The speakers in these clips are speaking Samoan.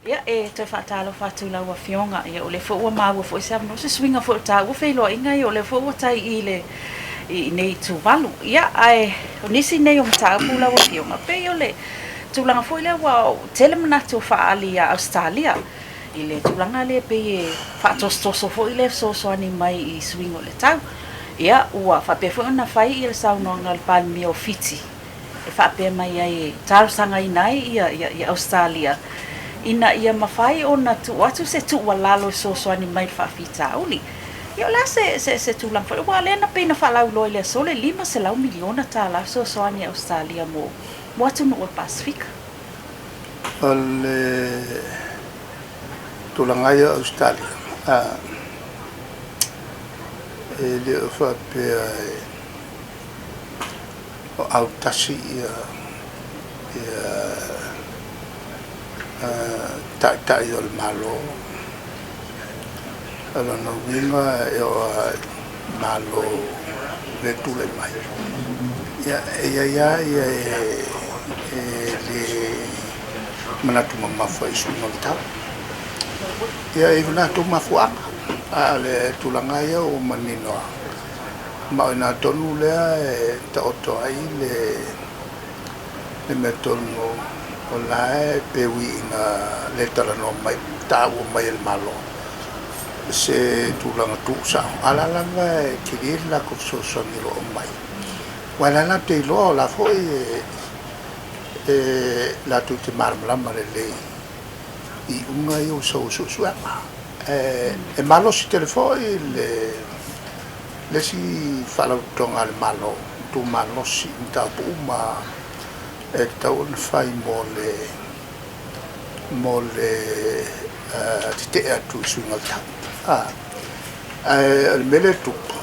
Ia, e toe faatalofa atu i lau Afioga, ia o lea foi ua maua foi se avanoa, se suiga foi o taua feiloaiga, ia o lea foi ua tai i le i nei Tuvalu. Ia, ae o nisi nei o mataupu lau Afioga, pei o le tulaga foi lea ua tele manatu o faaali ia Ausetalia i le tulaga lea pei e faatosotoso foi le fesoasoani mai i suiga o le tau. Ia, ua faapea foi ona fai ia le saunoaga a le Palemia o Fiti e faapea mai ai e talosagaina ai ia Ausetalia ina ia mafai ona tuu atu se tuualalo e fesoasoani mai i le faafitauli. Ia o le a se tulaga foi lea? Aua o lea na pei na faalauiloa i le aso le $500 miliona tala fesoasoani a Ausetalia mo atunuu o le Pasefika. O le tulaga ia o Ausetalia, e le o faapea e o autasi ia taitai o le Malo. O lona uiga e oo lava i Malo lea e tulai mai, ia e i ai lava ia e le manatu mamafa i suiga o le tau. Ia e i ai foi latou mafuaaga, a o le tulaga lava ia ua manino lava, ma o i ina tonu lea e taoto ai le mea tonu o la e pe ui ina le talanoa mai, taua mai e le Malo se tulaga tuusao, a o la lava e tele le latou fesoasoani o lo o aumai. Aua o la e latou te iloa o la foi e latou te malamalama lelei i iuga ia ua sau o suesuega. E malosi tele foi le isi faalapotopotoga a le Malo, tumalosi i mataupu uma e tatau ona fai mo le tetee atu i suiga o le tau. Ae o le mea lea e tupu,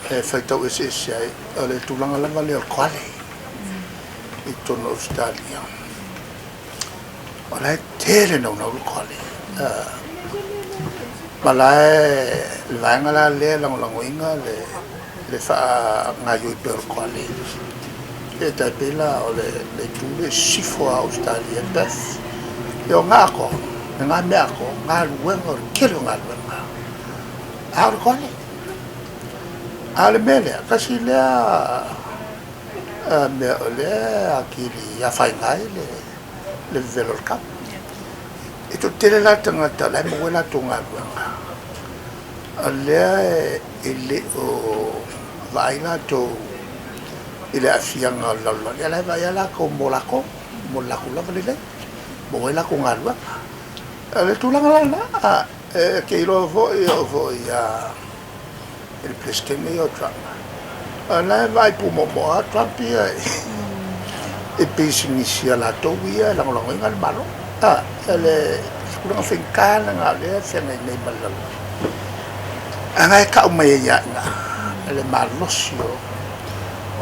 e faitau eseese ai, o le tulaga lava lea o le koale i totonu o Ausetalia. O la e tele naunau le koale. Ma la e, le vaega la lea e lagolagoina le faagaoioi pea o le koale. E tai pei la o le itu lea i sisifo lava o Ausetalia, Perth. Ia o na atoa, lena mea atoa, galuega o le tele o galuega, a o le koale. A o le mea lea, tasi lea mea o lea e atili afaina ai le vevela o le tau. E toatele la tagata o la e maua ai latou galuega, o lea e le o vaai latou i le aafiaga o le lalolagi, a o la e vaai lava latou mo latou, mo le latou lava lelei, maua ai latou galuega. O le tulaga la lena, e te iloa foi e oo foi ia i le Peresetene ia o Trump, o la e vaai pumoomoo lava Trump ia i pisinisi a latou ia e lagolagoina le Malo. O le tulaga faigata lena o lea e feagai nei ma le lalolagi. A na e tau mai ai lava i ina le malosi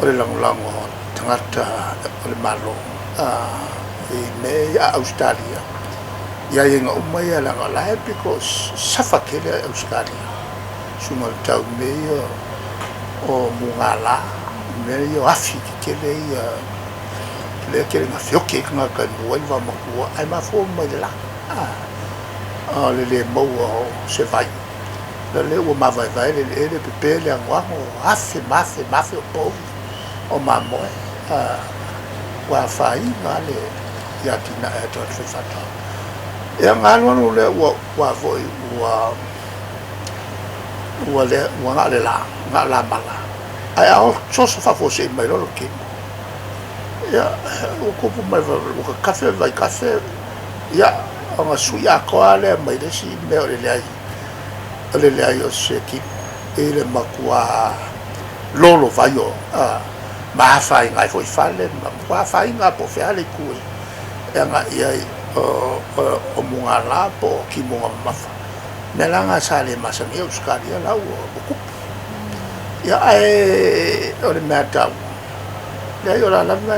o le lagolago a tagata o le Malo i mea ia a Ausetalia i aiaiga uma ia, leaga o la e pito safa tele Ausetalia suiga o le tau i mea ia o mugala, mea ia o afi tetele ia lea e tele ina feoti ai tagata e mu ai le vaomatua, ae mafua mai le la o le le maua o se vai. O lea ua mavaevae le eleele, pepe le anoano, afe ma afe ma afe o povi o mamoe, ua afaina lava le atinae a tagata faifaatoaga. Ia ona alualu lea ua foi ua ua lea ua na o le la, na o lamala, ae a soso faafuasei mai loa le tino, ia ua tupu mai ua tatafe vaitafe, ia ona sui atoa lava lea mai le isi mea o le leai o le leai o se tino i le matua lolo vai o ma afaina ai foi fale ma matua afaina lava po o fea le itu e agai i ai o mugala po o timuga mamafa. Mea la na sa le masani ai Ausetalia la ua tupu. Ia ae o le mea taua, leai o la lava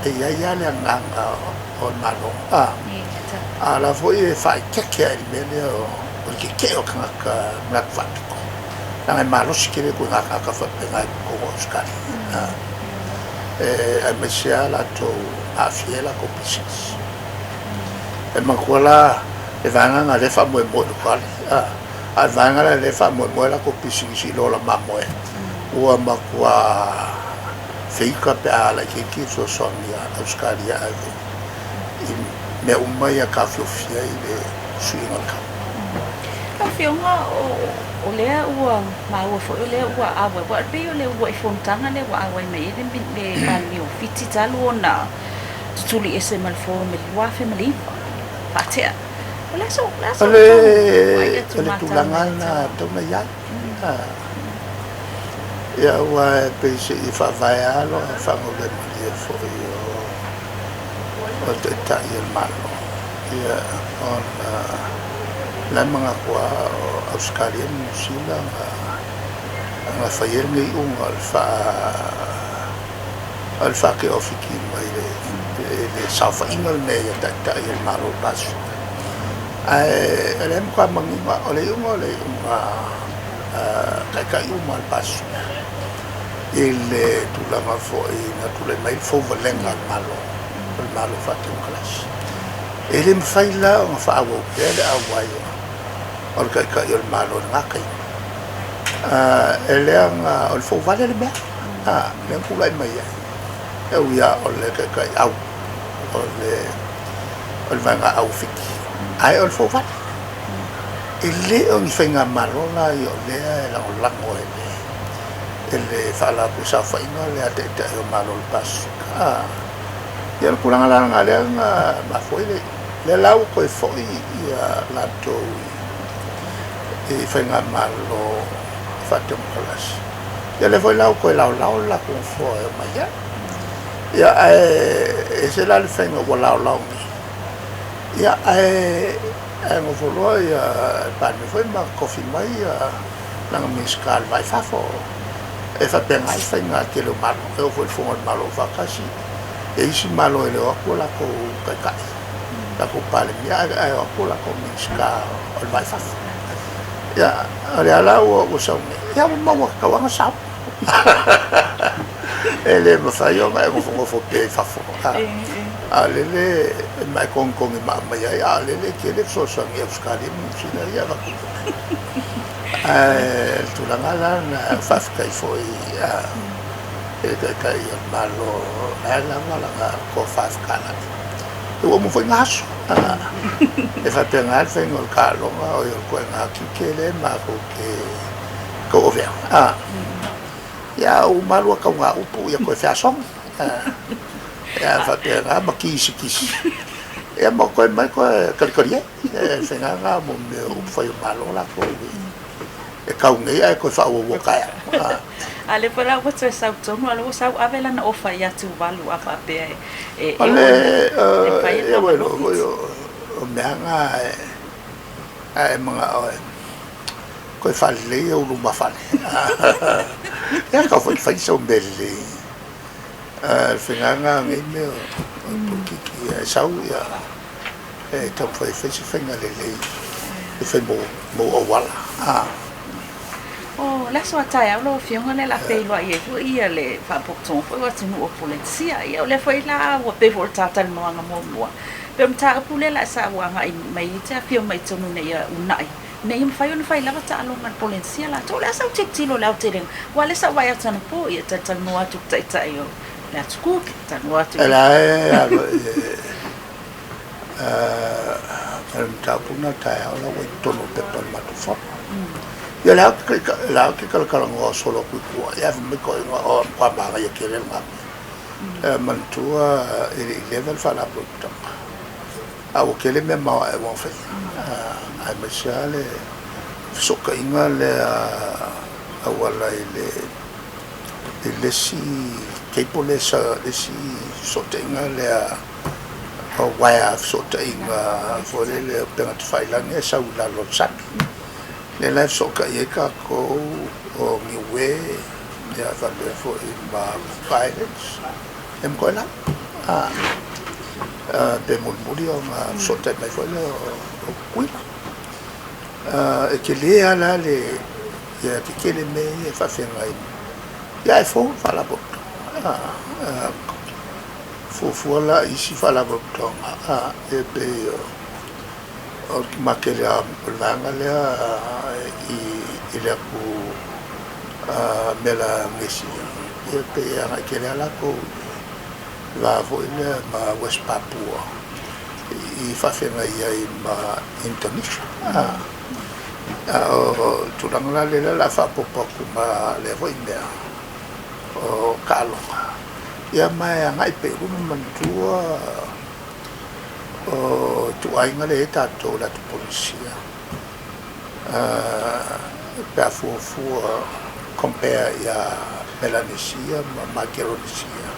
e i ai lava le agaga o le Malo, a o la foi e faaeteete lava i le mea lea o le tetee o tagata manatu faapito, leaga e malosi tele ituaiga tagata faapena i totonu o Ausetalia, aemaise lava latou aafia ai latou pisinisi. E manatua la le vaega lena lea e faamoemoe i le koale, a o le vaega lea e faamoemoe latou pisinisi i le ola mamoe, ua matua feita pe a laitiiti le fesoasoani a Ausetalia e ave i mea uma ia e taofiofi ai le suiga o le tau. Lau Afioga, o lea ua maua foi o lea ua auai, aua e pei o le uluai fonotaga lea ua auai mai ai le Palemia o Fiti talu ona tutuli ese ma le Forum i le 2009, faatea. O le aso, o le aso O le, o le tulaga lena e tatau ona i ai. Ia, aua e pei se i faavae lava loa faagaulemalie foi o Taitai o le Malo, ia, ona o la e manatu lava o Ausetalia ma Niu Sila na fai ai lenei iuga o le o le faatea o Fiti mai le saofaiga lenei a Taitai o le Malo o le Pasefika. Ae o lea e matua manino o le iuga o le iuga a Taitai uma o le Pasefika i le tulaga foi na tulai mai ai le fouvalega o le Malo, o le Malo Faatemokarasi. E le mafai la ona faaauau pea le auai o le Taitai o le Malo i lena taimi, e leaga o le fouvale le mea lea na tulai mai ai, e ui lava o le Taitai au o le Vaega Au o Fiti, ae o le fouvale. E le o ni faigamalo la ia o lea e lagolago e le saofaiga lea a Taitai o Malo o le Pasefika. Ia o le tulaga la lena lea na mafua ai le lea la ua toe foi ia latou i faigamalo faatemokarasi. Ia lea foi la ua toe laolao le latou nofoa e omai ai. Ia ae ese la le faiga ua laolao nei. Ia ae nofo loa ia le Palemia foi ma tofi mai ia lana Minisita o le Va i Fafo. E faapena le faiga tele o Malo, e oo foi i le Fono a le Malo Aufaatasi, e i ai isi Malo e le o atu o latou taitai, latou Palemia, ae o atu o latou Minisita o le Va i Fafo. Ia, o lea la ua sau nei, ia ua maua tatau lava ona sau. E le mafai ona e nofonofo pea i fafo, a o lele e ma e togitogi maa mai ai, a o lele e tele fesoasoani i Ausetalia ma Niu Sila ia e avatu. Ae o le tulaga la lena, faafetai foi i le Taitai o le Malo, o la e lava lana tofa fetalai. Ua uma foi ona aso. E faapena le faiga o le taaloga, o le ituaiga tiute lea matou te tauavea. Ia uma lua tauga upu ia toe feasogi. Ia faapena ma kisikisi. Ia ma toe mai toe talitali ai. E faiga lena mo mea o upufai o Malo latou e tau nei ae toe faaauau taeao. A lea foi la ua toe sau tonu, a lea ua sau ave lana ofa ia Tuvalu a faapea e O le e ua iloa foi o mea na a e manao e toe faalelei ou lumafale. Ia tau foi fai sau mea lelei. Le faiga lena o nei mea o le polokiki e sau ia e taumafai e fai se faiga lelei e fai mou auala. O le aso a taeao lau Afioga lea o le a feiloai ai foi ia le Faalapotopotoga foi o atunuu o Polenesia. Ia o lea foi la ua pei foi o le ta talanoaga muamua, pei o le mataupu lea la sa ua agai mai ai te afio mai i totonu ina ia uunai, ina ia mafai ona fai lava taaloga a le Polenesia latou. O le a sau tilotilo i le aotelega, aua o lea sa ou vaai atu anapo, ia talatalanoa atu i le Taitai o le Atu Cook, talanoa atu i le. E la e alo o le mataupu lena taeao la ua i totonu o pepa o le matou fono. Ia la ou te talatalanoa solo atu i tua, ia fai mai toeaiina, o matua manaia tele lena mea. E manatua e le i leva le faalapotopotoga, a ua tele mea maoae ua faia, aemaise lava le fesootaiga lea auala i le i le isi cable lea, le isi fesootaiga lea o uaea fesootaiga foi lele o upega tafailagi e sau i lalo o le sami. Lea la e fesootai ai tatou o Niue ia faapea foi ma Cook Islands ia ma Tokelau. Pe mulimuli ona fesootai mai foi lea o Tutuila. E tele lava la le ia tetele mea ia e faafeagai ia ae fou le faalapotopotoga. Fuafua la i isi faalapotopotoga, e pei o le makele o le vaega lea i le atu Melanesia, e pei e agai tele lava latou i le va foi lea ma West Papua i faafeagai ai ma Indonesia. A o le tulaga la lea o le a faaopoopo atu ma lea foi mea o taaloga, ia ma e agai pea i luma manatua o ituaiga lea e i ai tatou i le atu Polenisia pe a fuafua compare ia Melanesia ma Maikeronesia,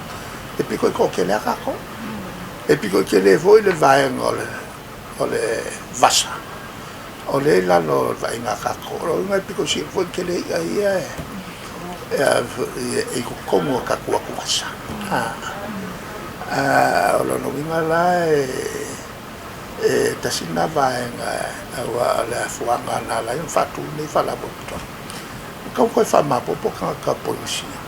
e pito i toatele lava tatou. E pito i tele foi le vaega o le vasa o lea e i lalo o le vaaiga a tatou. O lona uiga e pito sili foi ona tele i'a ia e i totonu o tatou atuvasa. O lona uiga la e tasi lena vaega aua o le afuaga na ala ai ona faatu lenei Faalapotopotoga, e tatau ona toe faamaopoopo tagata Polenisia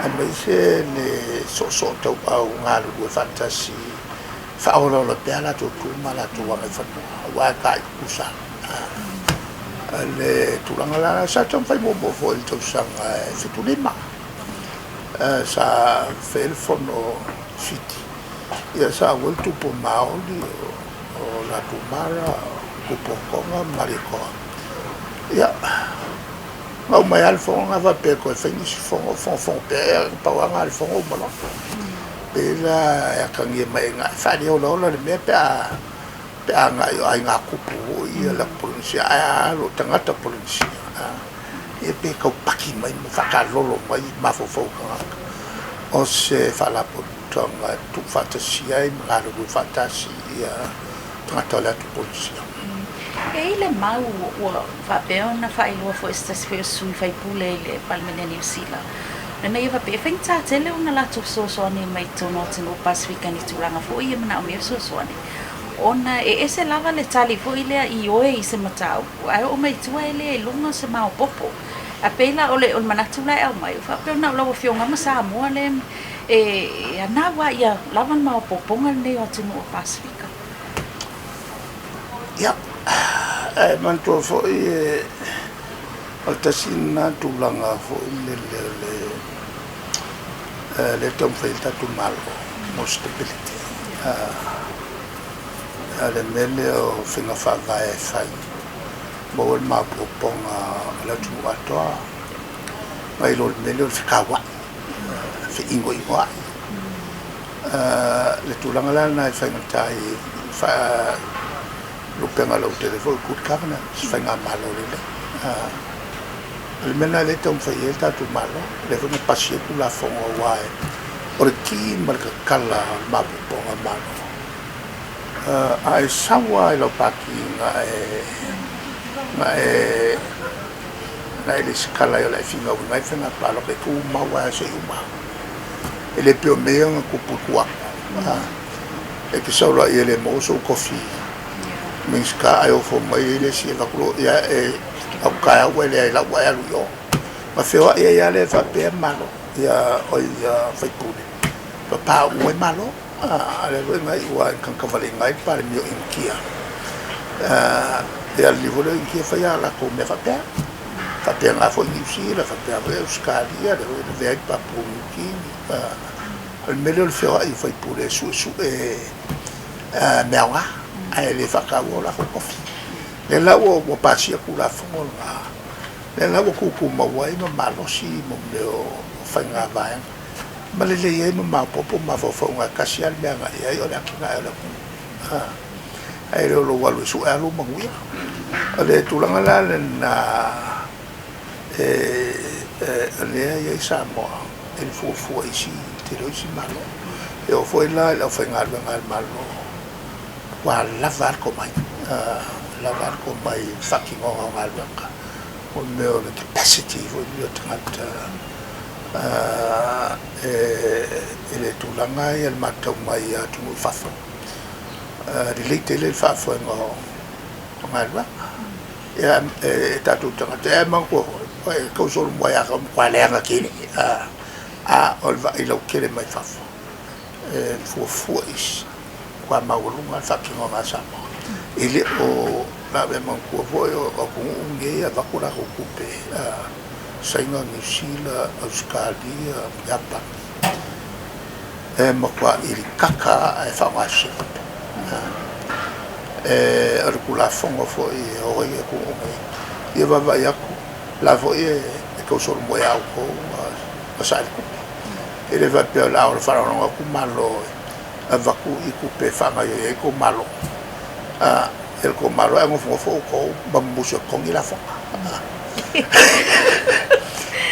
aemaise le soosootauau galulue faatasi faaolaola pea a latou tu ma latou agaifanua aua e taai tutusa lava. Le tulaga la sa taumafai muamua foi i le tausaga e 75 sa fai ai le fono Fiti, ia sa auai le tupu o Maoli, o Latu Mara, o tupu o Toga ma Malietoa. Ia, na uma ai lava le fono na faapea e toe fai nisi fono, fonofono pea, pau lava lena o le fono uma loa. Pei la e atagia mai ai i ina, e faaleolaola le mea pe a agai o aiga tupu foi ia le atu Polenisia, ae a alu o tagata Polenisia, ia pe tau paki mai ma faataalolo mai mafaufau o tagata. O se faalapotopotoga e tuufaatasia ai ma galulue faatasi ia tagata o le atu Polenisia. E i ai le mau ua faapea ona faailoa foi e se tasi foi o sui faipule i le Palemene a Niu Sila, lena ia faapea e faigata tele ona latou fesoasoani mai totonu o atunuu Pasefika i ni tulaga foi ia e manaomia fesoasoani, ona e ese lava le tali foi lea ioe i se mataupu, ae oo mai i tua e le iloga o se maopoopo. Ae pei la o le manatu la e aumai, ua faapea na o lau Afioga ma Samoa lea e anau lava ia lava le maopoopoga lenei o atunuu o Pasefika. Ia, ae manatua foi o le tasi lena tulaga foi lele o lea e taumafai ai le tatou Malo mo stability. O le mea lea o faiga faavae e fai, maua le maopoopoga o le atunuu atoa, nai lo le mea lea o le fekauai, feinoinoai. Le tulaga la lena e faigata ai faalupega lautele foi, good governance, faigamalo lelei. O le mea lena o lea e taumafai i ai le tatou Malo, lea foi na pasi ai le Tulafono aua o le ki ma le tatala o le maopoopoga o Malo. A e sau lava i lau pati na e na e lesitala ai o le a e finauina ai le faiga palota e tumau lava seia uma. E le pei o mea ia na tupu i tua atu. E te sau loa e le maua sou tofi Minisita ae ofo mai ai le isi e avatu loa, ia e avatu taeao ua e leai la ua e alu i o. Na feoai ai lava lea faapea Malo, ia oi sui usufono, papauu ai Malo. A o lea foi na iu lava ina tagatavalea ai le Palemia o Initia. E alu ifo lea o Initia fai a latou mea faapea. Faapena foi Niu Sila, faapena foi Ausetalia, lea foi na avea ai Papua Niu Kini. O le mea lea o le feoai o sui usufono e suesue mea aoga, ae le faataua o latou tofi. Lea la ua pasia Tulafono lena, lea la ua tutumau ai ma malosi mea o faiga vaega. Ma lelei ai ma maopoopo mafaufauga e tasi lava le mea e agai i ai o le atinae o le atunuu. Ae le o lou alu e sue lava lou manuia. O le tulaga la lena o lea e i ai Samoa i le fuafua i isi tele o isi Malo. E oo foi la i le aufaigaluega a le Malo, ua lava a le tomai, lava a le tomai i le faatinoga o galuega. O le mea o le capacity foi lea o tagata i le tulaga ia le matau mai i atunuu i fafo, lelei tele le faafoega o galuega. Ia e tatou tagata, ae manatua foi, e tau solomua ia te au, e matua leaga tele, a o le vaai lautele mai fafo. E fuafua i matua maualuga le faatinoga a Samoa. E le o lavea manatua foi o atunuu nei e avatu latou tupe, Saina, Niu Sila, Ausetalia, Iapani, e matua ilikaka ae faaaoga sese tupe. E, o le Tulafono foi e o ai atunuu nei, ia vaavaai atu, la foi e tau solomua ia outou na saili tupe. E le faapea o le a ola faalogologo atu Malo e avatu i tupe e faagaoioi ai tou Malo. A, e le tou Malo ae nofonofo outou ma mumusu e totogi lafoga. O le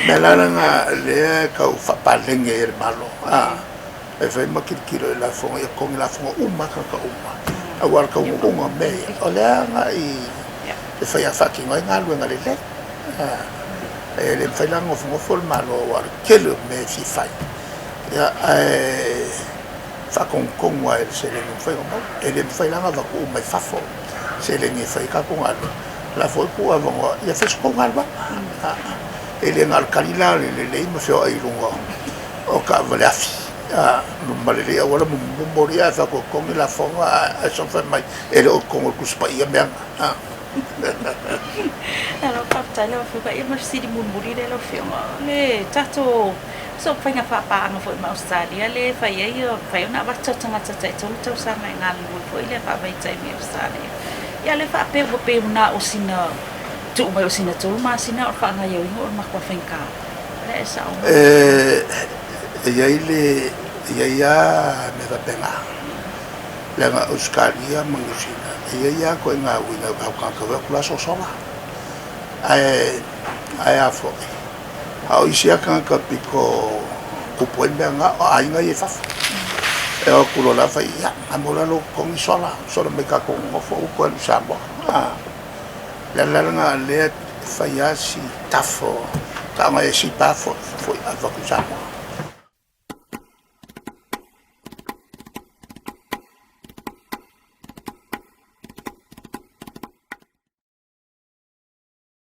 mea la lena lea e tau faapaleni ai e le Malo, a, e fai ma tilotilo i lafoga, ia totogi lafoga uma lava tagata uma, aua o le taunuuga o mea ia, o le agai e fai a faatino ai galuega lelei. E le mafai la ona nofonofo le Malo aua o le tele o mea e fia fai, ia, ae faatonutonu lava i le seleni e mafai ona maua. E le mafai la ona avatu uma i fafo seleni e fai ai tatou galuega. O la foi e tuu avanoa ia fai se tou galuega. E le na o le tali la o le lelei ma feoai i luga o taavale afi ma lelei auala ma mumu moli ae fai atu e totogi lafoga ae sau fai mai e le o i totonu o le Tusi Paia mea na. Malo faafetai lau Afioga. Ia ma le fesili mulimuli lea lau Afioga, o le tatou so faiga faapaaga foi ma Ausetalia lea e fai ai, mafai ona avatu tagata tai 3 tausaga e galulue foi lea faavaitaimi i Ausetalia. Ia lea faapea ua pei na o sina tuu mai o sina 3 masina o le faagaioiga o le matua faigata. O le a e sao mai? E i ai le, e i ai lava mea faapena. Leaga o Ausetalia ma Niu Sila, e i ai lava ituaiga uiga o tatou tagata o atu la sosola. Ae, ae a foi, a o isi lava tagata pito tupu ai mea na, o aiga ia i fafo. E o atu loa la fai, ia, a maua la lou totogi sola, sola mai tatou nonofo aua toe alu i Samoa. A, le ala lena lea e fai lava si tough o, tau ina e sipa foi, foi avatu i Samoa.